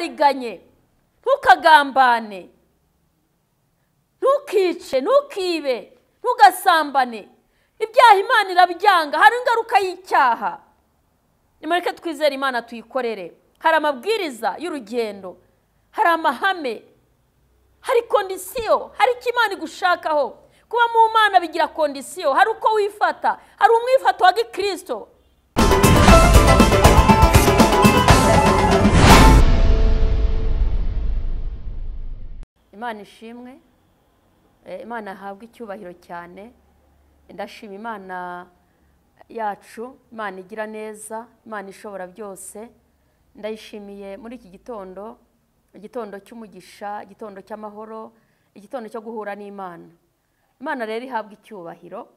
Ntukariganye, ntukagambane, ntukice, ntukibe, ntugasambane. Ibyaha Imana irabyanga, hari ingaruka y'icyaha. Nimureke twizere Imana tuyikorere. Hari amabwiriza y'urugendo, hari amahame, hari condition, hari icyo Imana igushakaho. Kuba mu Mana bigira condition, hari uko wifata, hari umwifato wa Gikristo. Imana ishimwe, Imana ahabwe icyubahiro cyane. Ndashima Imana yacu, Imana igira neza, Imana ishobora byose. Ndayishimiye muri iki gitondo, igitondo cy'umugisha, igitondo cy'amahoro, igitondo cyo guhura n'Imana. Imana rero ihabwa icyubahiro.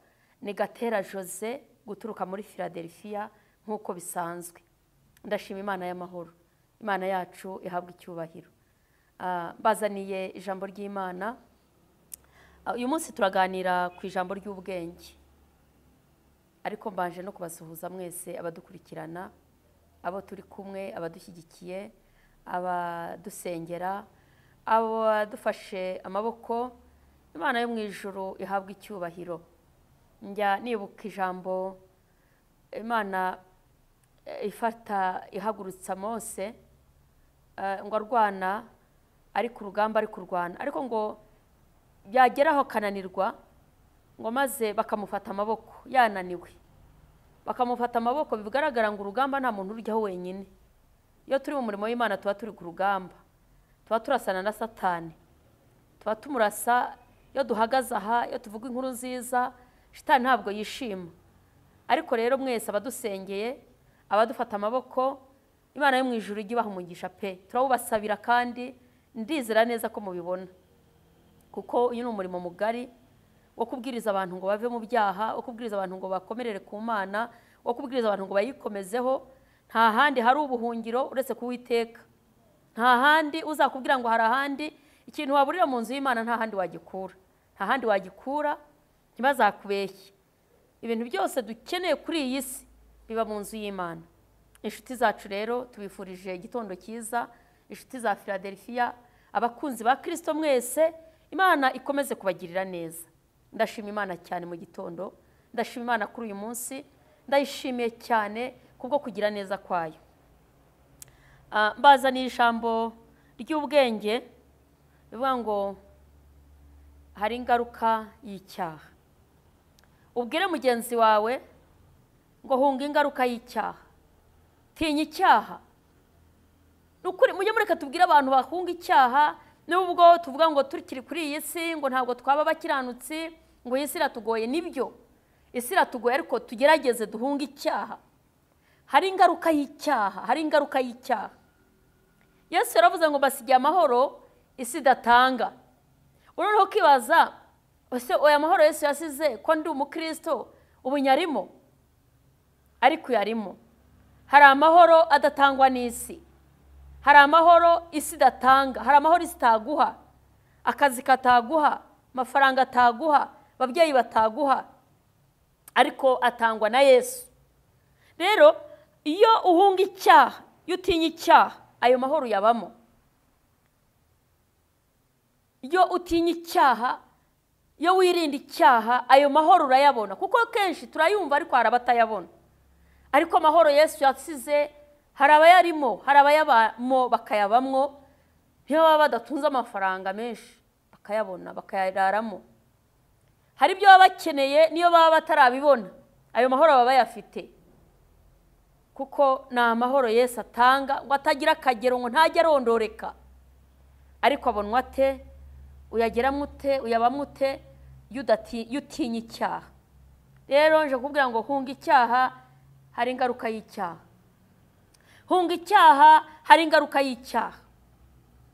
Ni Gatera Jose guturuka muri Philadelphia nk'uko bisanzwe. Ndashima Imana y'amahoro, Imana yacu ihabwa icyubahiro. Mbazaniye ijambo ry'Imana. Uyu munsi turaganira ku ijambo ry'ubwenge, ariko mbanje no kubasuhuza mwese abadukurikirana, abo turi kumwe, abadushyigikiye, abadusengera, abadufashe amaboko. Imana yo mu ijuru ihabwa icyubahiro. Njya nibuka ijambo Imana ifata ihagurutsa Mose ngo arwana, ari ku rugamba, ari kurwana, ariko ngo byageraho kananirwa, ngo maze bakamufata amaboko yananiwe. Bakamufata amaboko, bigaragara ngo urugamba nta muntu urujyaho wenyine. Iyo turi mu murimo w'Imana tuba turi ku rugamba, tuba turasana na Satani, tuba tumurasa. Iyo duhagaze aha, iyo tuvuga inkuru nziza, shitani ntabwo yishima. Ariko rero mwese abadusengeye, abadufata amaboko, Imana yo mu ijuru ijye ibaha umugisha pe. Turawubasabira kandi ndizera neza ko mubibona, kuko uyu ni umurimo mugari wo kubwiriza abantu ngo bave mu byaha, wo kubwiriza abantu ngo bakomerere ku Mana, wo kubwiriza abantu ngo bayikomezeho. Nta handi hari ubuhungiro uretse kuwiteka. Nta handi uzakubwira ngo hari ahandi. Ikintu waburira mu nzu y'Imana nta handi wagikura, nta handi wagikura, ntibazakubeshye. Ibintu byose dukeneye kuri iyi si biba mu nzu y'Imana. Inshuti zacu rero tubifurije igitondo cyiza, inshuti za Philadelphia, abakunzi ba Kristo mwese, Imana ikomeze kubagirira neza. Ndashima Imana cyane mu gitondo, ndashima Imana kuri uyu munsi, ndayishimiye cyane kubwo kugira neza kwayo. Mbazaniye ijambo ry'ubwenge bivuga ngo hari ingaruka y'icyaha. Ubwire mugenzi wawe ngo hunga ingaruka y'icyaha, tinya icyaha. Nukuri mujye mureka tubwire abantu bahunga icyaha, nubwo tuvuga ngo turikiri kuri iyi si, ngo ntabwo twaba bakiranutsi, ngo iyi si iratugoye. Nibyo, isi iratugoye, ariko tugerageze duhunge icyaha. Hari ingaruka y'icyaha, hari ingaruka y'icyaha. Yesu yaravuze ngo basigiye amahoro isi idatanga. Urumva ukibaza, ese oya mahoro Yesu yasize ko ndi umukristo ubu nyarimo? Ariko yarimo. Hari amahoro adatangwa n'isi, hari amahoro isi idatanga, hari amahoro isi itaguha, akazi kataguha, amafaranga ataguha, ababyeyi bataguha, ariko atangwa na Yesu. Rero iyo uhunga icyaha, iyo utinya icyaha, ayo mahoro yabamo. Iyo utinya icyaha, iyo wirinda icyaha, ayo mahoro urayabona. Kuko kenshi turayumva ariko hari abatayabona. Ariko amahoro Yesu yasize hari abayarimo, hari abayabamo bakayabamwo, niyo baba badatunze amafaranga menshi bakayabona, bakayararamo. Hari ibyo baba bakeneye niyo baba batarabibona, ayo mahoro baba bayafite. Kuko ni amahoro Yesu atanga ngo atagira akagero, ngo ntajya arondoreka. Ariko abonwa ate? Uyageramo ute? Uyabamo ute? Iyo utinya icyaha. Rero nje kukubwira ngo hunga icyaha, hari ingaruka y'icyaha. Hunga icyaha, hari ingaruka y'icyaha.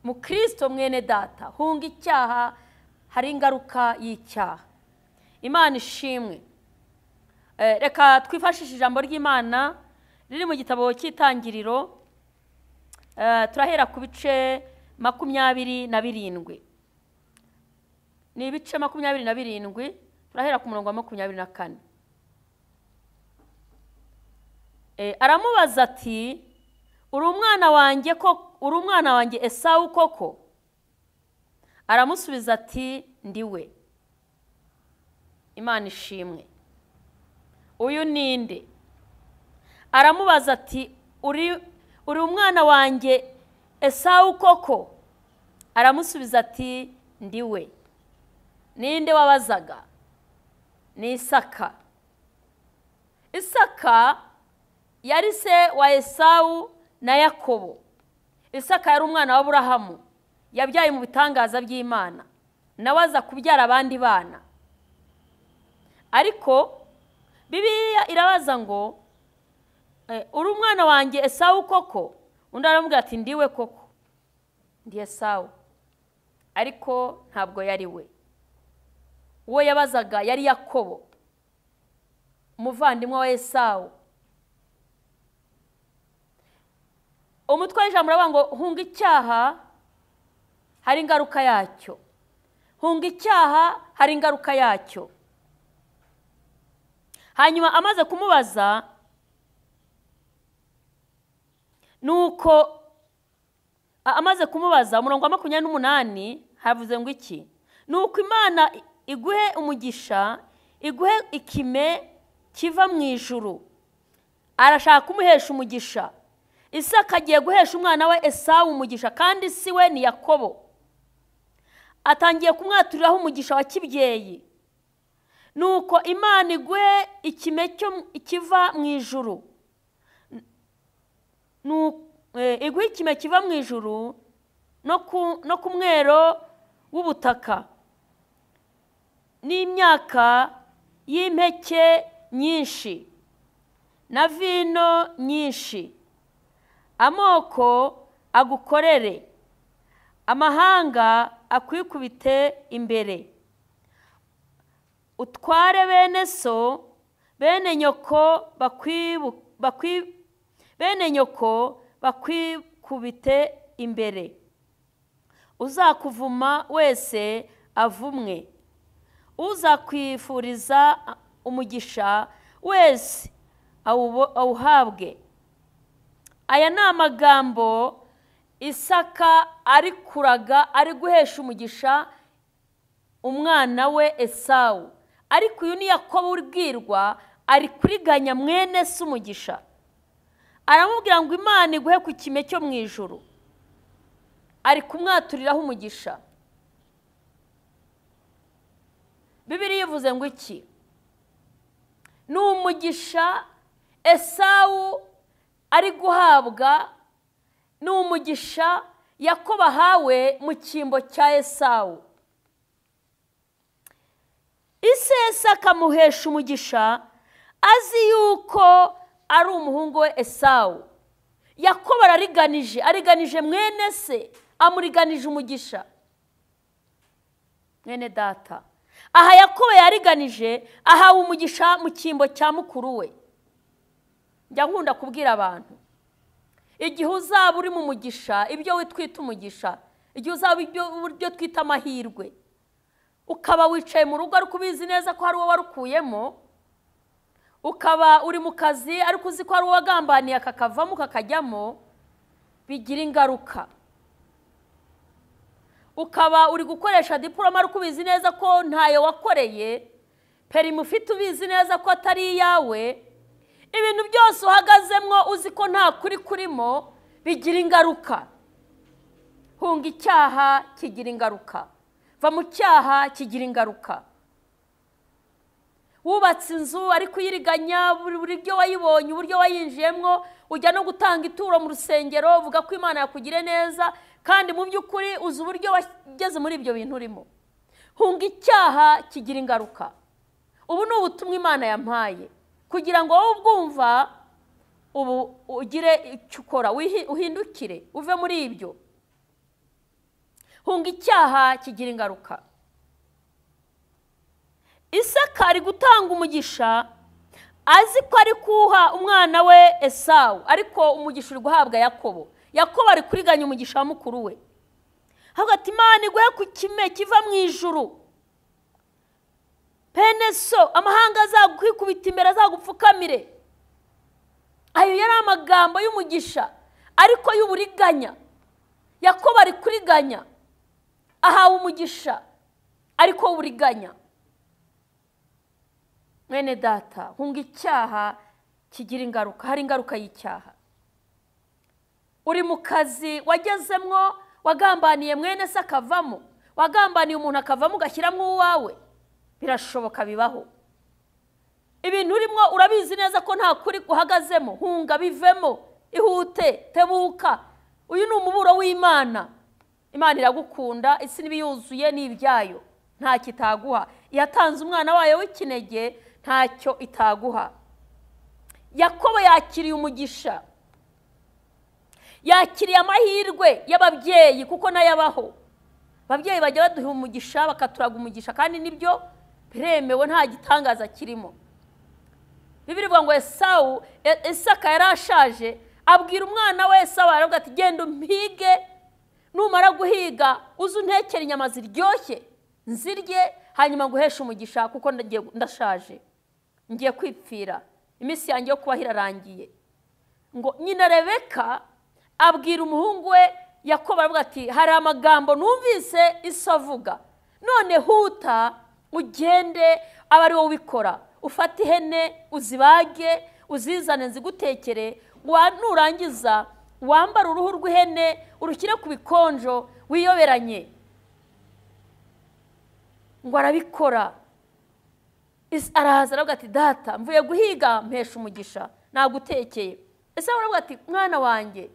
Mukristo mwene data, hunga icyaha, hari ingaruka y'icyaha. Imana ishimwe. Reka twifashishe ijambo ry'Imana riri mu gitabo cy'Itangiriro. Turahera ku bice 27. Ni ibice 27, turahera ku murongo wa 24. Aramubaza ati, uri umwana wanjye ko Uri umwana wanjye Esawu koko? Aramusubiza ati: Ndi we. Imana ishimwe. Uyu ninde? Aramubaza ati: Uri umwana wanjye Esawu koko? Aramusubiza ati: Ndi we. Ninde wabazaga? Ni Isaka. Isaka yari se wa Esawu na Yakobo. Isaka yari umwana wa Aburahamu, yabyaye mu bitangaza by'Imana, nawe aza kubyara abandi bana. Ariko Bibiliya irabaza ngo: Uri umwana wanjye Esawu koko? Undi aramubwira ati: Ndiwe koko, ndi Esawu. Ariko ntabwo yari we. Uwo yabazaga yari Yakobo, umuvandimwe wa Esawu. Umutwe w'ijambo uravuga ngo: hunga icyaha hari ingaruka yacyo. Hunga icyaha hari ingaruka yacyo. Hanyuma amaze kumubaza, nuko amaze kumubaza umurongo wa 28 havuze ngo iki? Nuko Imana iguhe umugisha, iguhe ikime kiva mu ijuru. Arashaka kumuhesha umugisha. Isaka agiye guhesha umwana we Esawu umugisha, kandi si we, ni Yakobo. Atangiye kumwaturiraho umugisha wa kibyeyi. Nuko Imana iguhe ikime kiva mu ijuru, iguhe ikime kiva mu ijuru no ku mwero w'ubutaka, n'imyaka y'impeke nyinshi na vino nyinshi. Amoko agukorere, amahanga akwikubite imbere. Utware bene so, bene nyoko bakwikubite imbere. Uzakuvuma wese avumwe, uzakwifuriza umugisha wese awuhabwe. Aya ni amagambo Isaka ari kuraga, ari guhesha umugisha umwana we Esawu. Ariko uyu ni Yakobo ubwirwa, ari kuriganya mwene se umugisha. Aramubwira ngo Imana iguhe ku kime cyo mu ijuru. Ari kumwaturiraho umugisha. Bibiliya ivuze ngo iki? Ni umugisha Esawu ari guhabwa, ni umugisha Yakobo ahawe mu cyimbo cya Esawu. Ise akamuhesha umugisha azi yuko ari umuhungu we Esawu. Yakobo arariganije, ariganije mwene se, amuriganije umugisha. Mwene data, aha Yakobo yariganije, ahawe umugisha mu cyimbo cya mukuru we. Njya nkunda kubwira abantu, igihe uzaba uri mu mugisha, ibyo witwita umugisha, igihe uzaba ibyo twita amahirwe, ukaba wicaye mu rugo ariko ubizi neza ko hari uwo warukuyemo, ukaba uri mu kazi ariko uzi ko hari uwo wagambaniye akakavamo kakajyamo, bigira ingaruka. Ukaba uri gukoresha diploma ariko ubizi neza ko ntayo wakoreye, perimi ufite ubizi neza ko atari iyawe, ibintu byose uhagazemwo uzi ko nta kuri kurimo, bigira ingaruka. Hunga icyaha kigira ingaruka. Va mu cyaha kigira ingaruka. Wubatse inzu ariko uyiriganya, uburyo wayibonye, uburyo wayinjiyemwo, ujya no gutanga ituro mu rusengero uvuga ko Imana yakugire neza, kandi mu by'ukuri uzi uburyo wageze muri ibyo bintu urimo. Hunga icyaha kigira ingaruka. Ubu ni ubutumwa Imana yampaye kugira ngo wowe ubwumva ubu ugire icyo ukora, uhindukire uve muri ibyo. Hunga icyaha kigira ingaruka. Isaka ari gutanga umugisha azi ko ari kuha umwana we Esawu, ariko umugisha uri guhabwa Yakobo. Yakobo ari kuriganya umugisha wa mukuru we. Hagati Imana iguhe ku kime kiva mu ijuru, bene so amahanga azakwikubita imbere, azagupfukamire. Ayo yari amagambo y'umugisha ariko y'uburiganya. Yakobo ari kuriganya, ahawe umugisha ariko uburiganya. Mwene data, hunga icyaha kigira ingaruka. Hari ingaruka y'icyaha. Uri mu kazi wagezemwo, wagambaniye mwene se akavamo, wagambaniye umuntu akavamo ugashyiramo uwawe, birashoboka, bibaho. Ibintu urimo urabizi neza ko nta kuri uhagazemo, hunga, bivemo, ihute, tebuka. Uyu ni umuburo w'Imana. Imana iragukunda, isi n'ibiyuzuye ni ibyayo, nta kitaguha. Yatanze umwana wayo w'ikinege, ntacyo itaguha. Yakobo yakiriye umugisha, yakiriye amahirwe y'ababyeyi, kuko nayabaho. Ababyeyi bajya baduha umugisha, bakaturaga umugisha, kandi nibyo biremewe, nta gitangaza kirimo. Bibiliya ivuga ngo Esawu, Isaka yarashaje, abwira umwana we Esawu, aravuga ati genda umpige, numara guhiga uze untekere inyama ziryoshye nzirye, hanyuma nguheshe umugisha, kuko ndashaje, ngiye kwipfira, iminsi yanjye yo kubaho irarangiye. Ngo nyina Rebeka abwira umuhungu we Yakobo, aravuga ati hari amagambo numvise iso avuga, none huta ugende abe ari wowe ubikora, ufate ihene uzibage uzizane nzigutekere, nurangiza wambara uruhu rw'ihene urushyire ku bikonjo wiyoberanye. Ngo arabikora. Araza aravuga ati data, mvuye guhiga mpesha umugisha, nagutekeye. Ese aravuga ati mwana wanjye,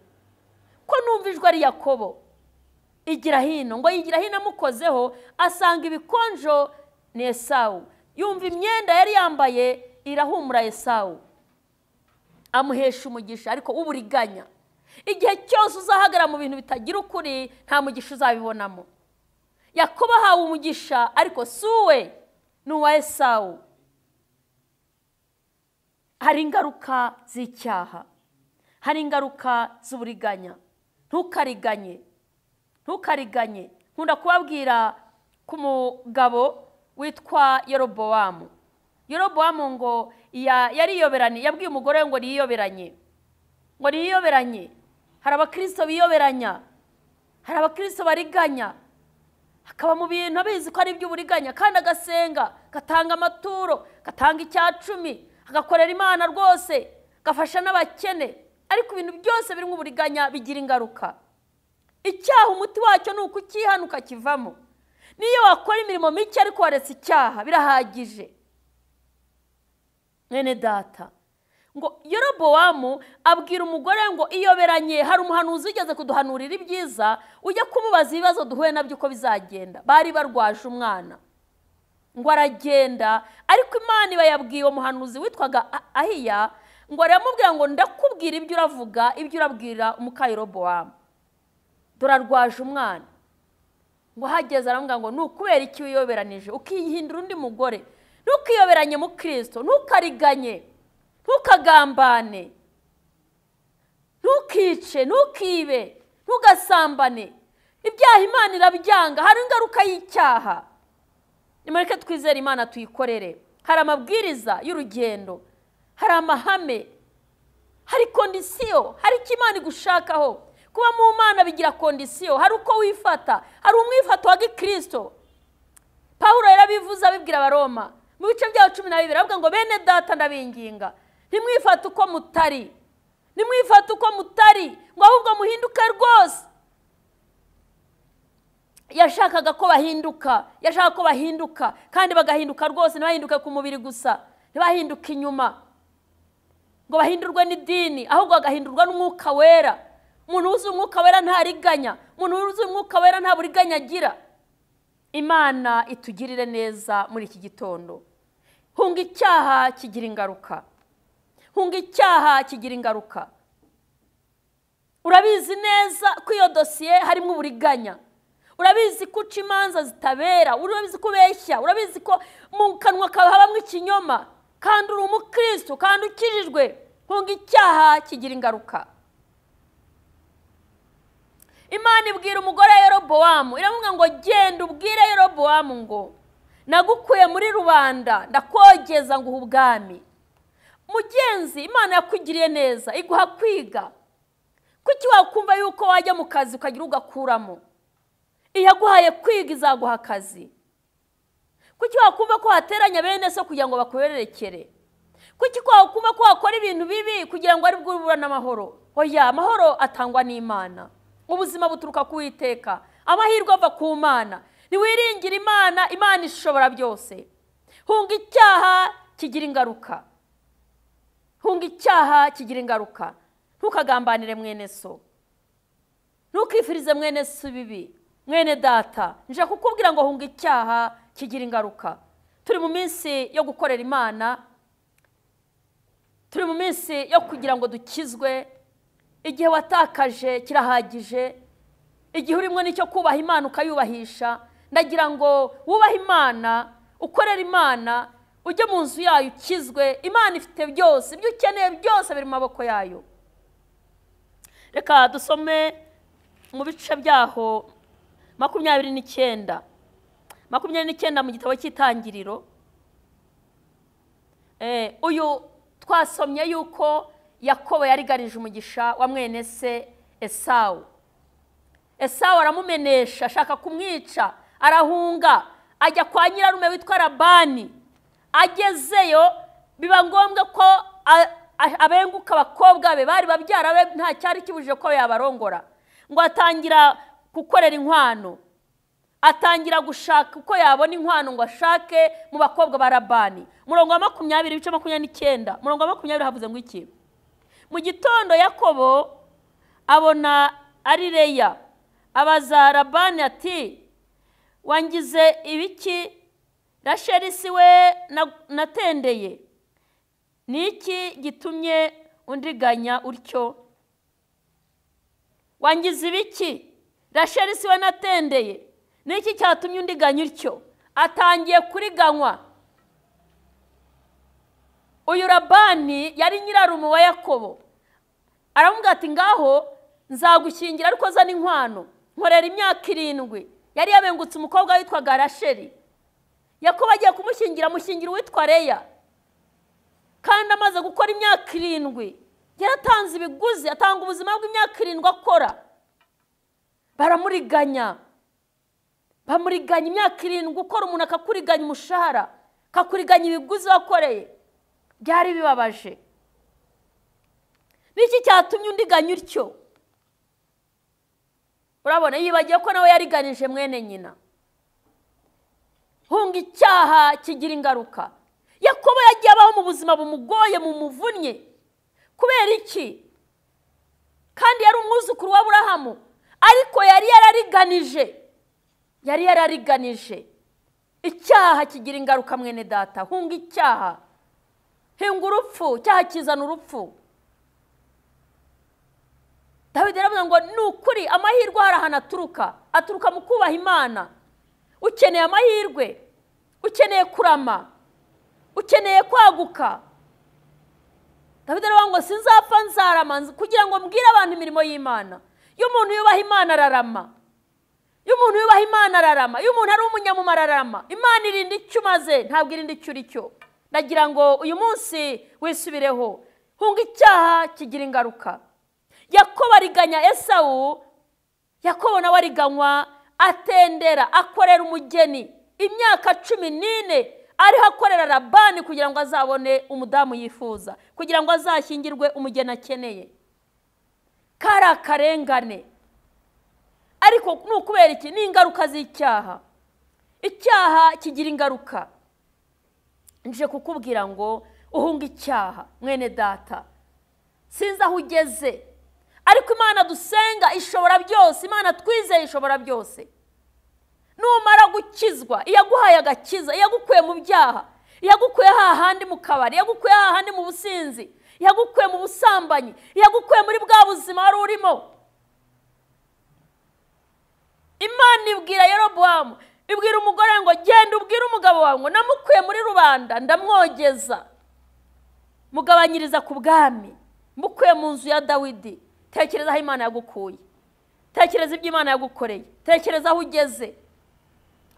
ko numva ijwi ari Yakobo, igira hino. Ngo yigira hino, amukozeho asanga ibikonjo ni Esawu. Yumva imyenda yari yambaye irahumura Esawu, amuhesha umugisha ariko uburiganya. Igihe cyose uzahagara mu bintu bitagira ukuri, nta mugisha uzabibonamo. Yakobo ahawe umugisha ariko si uwe, ni uwa Esawu. Hari ingaruka z'icyaha, hari ingaruka z'uburiganya. Ntukariganye, ntukariganye. Nkunda kubabwira ku mugabo witwa Yerobowamu. Yerobowamu ngo yariyoberanye, yabwiye umugore we ngo niyiyoberanye, ngo niyiyoberanye. Hari abakristo biyoberanya, hari abakristo bariganya, akaba mu bintu abizi ko ari iby'uburiganya, kandi agasenga, agatanga amaturo, agatanga 10, agakorera Imana rwose, agafasha n'abakene, ariko ibintu byose birimo uburiganya bigira ingaruka. Icyaha umuti wacyo ni ukukihana ukakivamo. Niyo wakora imirimo mike ariko waretse icyaha, birahagije. Mwene data, ngo Yerobowamu abwira umugore ngo iyoberanye, hari umuhanuzi ugeze kuduhanurira ibyiza, ujya kumubaza ibibazo duhuye nabyo uko bizagenda. Bari barwaje umwana, ngo aragenda, ariko Imana iba yabwiye uwo muhanuzi witwaga Ahiya, ngo aramubwira ngo ndakubwira ibyo uravuga, ibyo urabwira umuka Yerobowamu, dore arwaje umwana. Ngo ahageze aramubwira ngo ni ukubera iki wiyoberanije ukihindura undi mugore? Ntukiyoberanye mu Kristo, ntukariganye, ntukagambane, ntukice, ntukibe, ntugasambane. Ibyaha Imana irabyanga, hari ingaruka y'icyaha. Nimureke twizere Imana tuyikorere. Hari amabwiriza y'urugendo, hari amahame, hari kondisiyo, hari icyo Imana igushakaho. Kuba mu Mana bigira kondisiyo, hari uko wifata, hari umwifato wa Gikristo. Pawulo yarabivuze abibwira Abaroma mu bice byaho 12, aravuga ngo bene data ndabinginga, ntimwifate uko mutari, ntimwifate uko mutari, ngo ahubwo muhinduke rwose. Yashakaga ko bahinduka, yashakaga ko bahinduka, kandi bagahinduka rwose, ntibahinduke ku mubiri gusa, ntibahinduke inyuma ngo bahindurwe n'idini, ahubwo bagahindurwa n'umwuka wera. Umuntu wuzuye umwuka wera ntariganya, umuntu wuzuye umwuka wera nta buriganya agira. Imana itugirire neza muri iki gitondo. Hunga icyaha kigira ingaruka, hunga icyaha kigira ingaruka. Urabizi neza ko iyo dosiye harimo uburiganya, urabizi ko uca imanza zitabera, urabizi ko ubeshya, urabizi ko mu kanwa kawe habamo ikinyoma, kandi uri umukristo, kandi ukijijwe. Hunga icyaha kigira ingaruka. Imana ibwira umugore Yerobowamu, iramubwira ngo genda ubwire Yerobowamu ngo nagukuye muri rubanda ndakogeza nguha ubwami. Mugenzi, Imana yakugiriye neza, iguha kwiga. Kuki wakumva yuko wajya mu kazi ukagira ugakuramo? Iyaguhaye kwiga izaguha akazi. Kuki wakumva ko wateranya bene so kugira ngo bakubererekere? Kuki wakumva ko wakora ibintu bibi kugira ngo ari bwo ubura n'amahoro? Oya, amahoro atangwa n'Imana. Ubuzima buturuka ku Uwiteka, amahirwe ava ku Mana. Niwiringira Imana, Imana ishobora byose. Hunga icyaha kigira ingaruka. Hunga icyaha kigira ingaruka. Ntukagambanire mwene so, ntukifurize mwene so ibibi. Mwene data, nje kukubwira ngo hunga icyaha kigira ingaruka. Turi mu minsi yo gukorera Imana, turi mu minsi yo kugira ngo dukizwe. Igihe watakaje kirahagije, igihe urimo nicyo kubaha Imana ukayubahisha. Ndagira ngo wubahe Imana, ukorere Imana, ujye mu nzu yayo ukizwe. Imana ifite byose, ibyo ukeneye byose biri mu maboko yayo. Reka dusome mu bice byaho 29. 29 mu gitabo cy'Itangiriro. Uyu twasomye yuko Yakobo yariganije umugisha wa mwene se Esawu. Esawu aramumenesha, ashaka kumwica, arahunga ajya kwa nyirarume witwa Labani. Agezeyo biba ngombwa ko abenguka abakobwa be bari babyara be, nta cyari kibujije ko yabarongora. Ngo atangira gukorera inkwano, atangira gushaka uko yabona inkwano ngo ashake mu bakobwa ba Labani. Murongo wa 20 ibice 29, murongo wa 20 havuze ngo iki? Mu gitondo Yakobo abona ari Leya, abaza Labani ati wangize ibiki? Rasheli si we natendeye? Ni iki gitumye undiganya utyo? Wangize ibiki? Rasheli si we natendeye? Ni iki cyatumye undiganya utyo? Atangiye kuriganywa. Uyu Labani yari nyirarume wa Yakobo. Aramubwira ati ngaho nzagushyingira ariko zana inkwano, nkorera imyaka 7. Yari yabengutse umukobwa witwaga Rasheli. Yakobo agiye kumushyingira, amushyingira uwitwa Leya. Kandi amaze gukora imyaka 7, yaratanze ibiguzi, atanga ubuzima bw'imyaka 7 akora. Baramuriganya, bamuriganya imyaka 7. Ukora umuntu akakuriganya umushahara, akakuriganya ibiguzi wakoreye. Byari bibabaje. Niki cyatumye undiganya utyo? Urabona yibagiye ko nawe yariganije mwene nyina. Hunga icyaha kigira ingaruka. Yakobo yagiye abaho mu buzima bumugoye, mumuvunnye. Kubera iki? Kandi yari umwuzukuru wa Aburahamu, ariko yari yarariganije. Yari yarariganije. Icyaha kigira ingaruka mwene data. Hunga icyaha. Hinga urupfu, icyaha kizana urupfu. Dawidi yaravuze ngo ni ukuri amahirwe hari ahantu aturuka, aturuka mu kubaha Imana. Ukeneye amahirwe, ukeneye kurama, ukeneye kwaguka. Dawidi aravuga ngo sinzapfa nzarama kugira ngo mbwire abantu imirimo y'Imana. Iyo umuntu yubaha Imana ararama. Iyo umuntu yubaha Imana ararama. Iyo umuntu ari umunyamumaro ararama. Imana irinda icyo umaze, ntabwo irinda icyo uri cyo. Ndagira ngo uyu munsi wisubireho. Hunga icyaha kigira ingaruka. Yakobo ariganya Esawu, Yakobo nawe ariganywa, atendera akorera umugeni imyaka 14 ariho akorera Labani kugira ngo azabone umudamu yifuza, kugira ngo azashyingirwe umugeni akeneye. Kari akarengane. Ariko ni ukubera iki? Ni ingaruka z'icyaha. Icyaha kigira ingaruka. Nje kukubwira ngo uhunga icyaha mwene data. Sinzi aho ugeze, ariko Imana dusenga ishobora byose, Imana twizeye ishobora byose. Numara gukizwa, iyaguhaye agakiza, iyagukuye mu byaha, iyagukuye hahandi mu kabari, iyagukuye hahandi mu businzi, iyagukuye mu busambanyi, iyagukuye muri bwa buzima wari urimo. Imana ibwira Yerobowamu, ibwira umugore ngo genda ubwire umugabo wawe ngo namukuye muri rubanda ndamwogeza, mugabanyiriza ku bwami, mukuye mu nzu ya Dawidi. Tekereza aho Imana yagukuye, tekereza ibyo Imana yagukoreye, tekereza aho ugeze.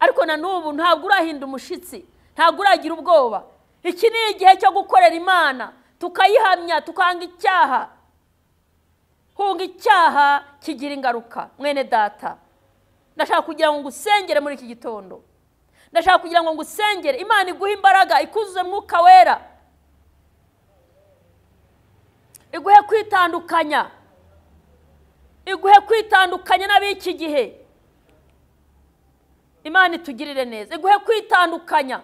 Ariko na n'ubu ntabwo urahinda umushitsi, ntabwo uragira ubwoba. Iki ni igihe cyo gukorera Imana, tukayihamya, tukanga icyaha. Hunga icyaha kigira ingaruka. Mwene data, ndashaka kugira ngo ngusengere muri iki gitondo. Ndashaka kugira ngo ngusengere, Imana iguhe imbaraga, ikuzuze Mwuka Wera, iguhe kwitandukanya, iguhe kwitandukanya n'ab'iki gihe. Imana itugirire neza, iguhe kwitandukanya,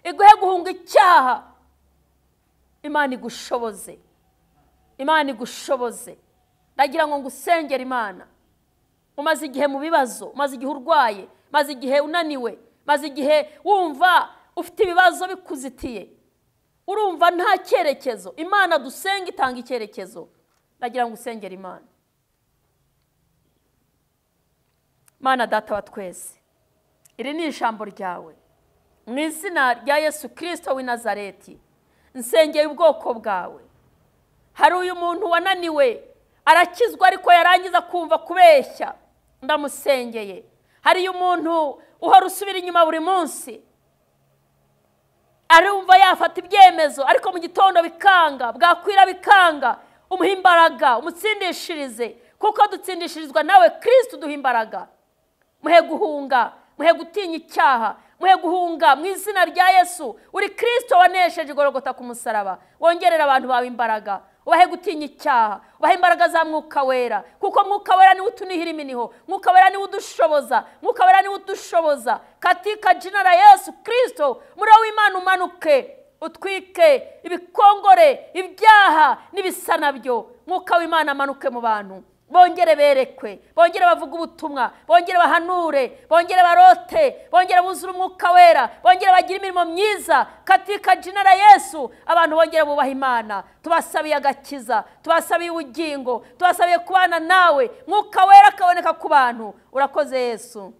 iguhe guhunga icyaha. Imana igushoboze, Imana igushoboze. Ndagira ngo ngusengere Imana. Umaze igihe mu bibazo, umaze igihe urwaye, umaze igihe unaniwe, maze igihe wumva ufite ibibazo bikuzitiye, urumva nta cyerekezo. Imana dusenga itanga icyerekezo. Ndagira ngo usengere Imana. Mana data wa twese, iri ni ijambo ryawe. Mu izina rya Yesu Kristo w'i Nazareti, nsengeye ubwoko bwawe. Hari uyu muntu wananiwe, arakizwa ariko yarangiza kumva kubeshya, ndamusengeye. Hari uyu muntu uhora usubira inyuma buri munsi, arumva yafata ibyemezo ariko mu gitondo bikanga, bwakwira bikanga. Umuhe imbaraga, umutsindishirize, kuko dutsindishirizwa nawe Kristo duha imbaraga. Muhe guhunga, muhe gutinya icyaha, muhe guhunga mu izina rya Yesu. Uri Kristo wanesheje igorogota ku musaraba. Wongerera abantu bawe imbaraga, ubahe gutinya icyaha, ubahe imbaraga za Mwuka Wera, kuko Mwuka Wera niwe utunihira iminiho, Mwuka Wera niwe udushoboza, Mwuka Wera niwe udushoboza. Katika jina la Yesu Kristo, umuriro w'Imana umanuke, utwike ibikongore, ibyaha n'ibisa nabyo. Mwuka w'Imana amanuke mu bantu, bongere berekwe, bongere bavuge ubutumwa, bongere bahanure, bongere barote, bongere buzure Umwuka Wera, bongere bagire imirimo myiza. Katika jina la Yesu, abantu bongere bubaha Imana. Tubasabiye agakiza, tubasabiye ubugingo, tubasabiye kubana nawe. Mwuka Wera akaboneka ku bantu. Urakoze Yesu.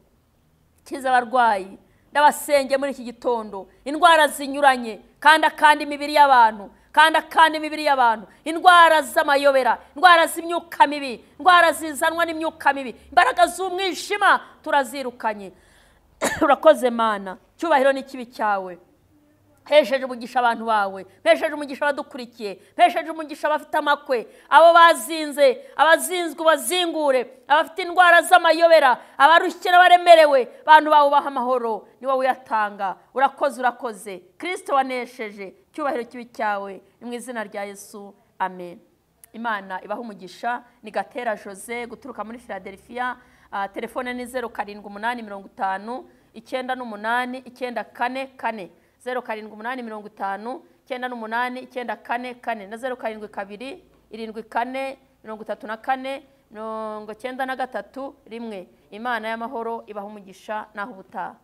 Kiza abarwayi, ndabasenge muri iki gitondo, indwara zinyuranye, kandi akandi imibiri y'abantu, kandi akandi imibiri y'abantu, indwara z'amayobera, indwara z'imyuka mibi, indwara zizanwa n'imyuka mibi, imbaraga z'umwijima turazirukanye. Urakoze Mana, cyubahiro n'ikibi cyawe. Mpesheje umugisha abantu bawe, mpesheje umugisha abadukurikiye, mpesheje umugisha abafite amakwe, abo bazinze, abazinzwe ubazingure, abafite indwara z'amayobera, abarushye n'abaremerewe, abantu bawe ubaha amahoro, ni wowe uyatanga. Urakoze, urakoze Kristo wanesheje. Cyubahiro kibi cyawe, ni mu izina rya Yesu, amen. Imana ibaha umugisha. Ni Gatera Jose guturuka muri Philadelphia. Telefone ni 078 50 98 944, 078 50 98 944 na 072 74 34 93 1. Imana y'amahoro ibaha umugisha naho ubutaha.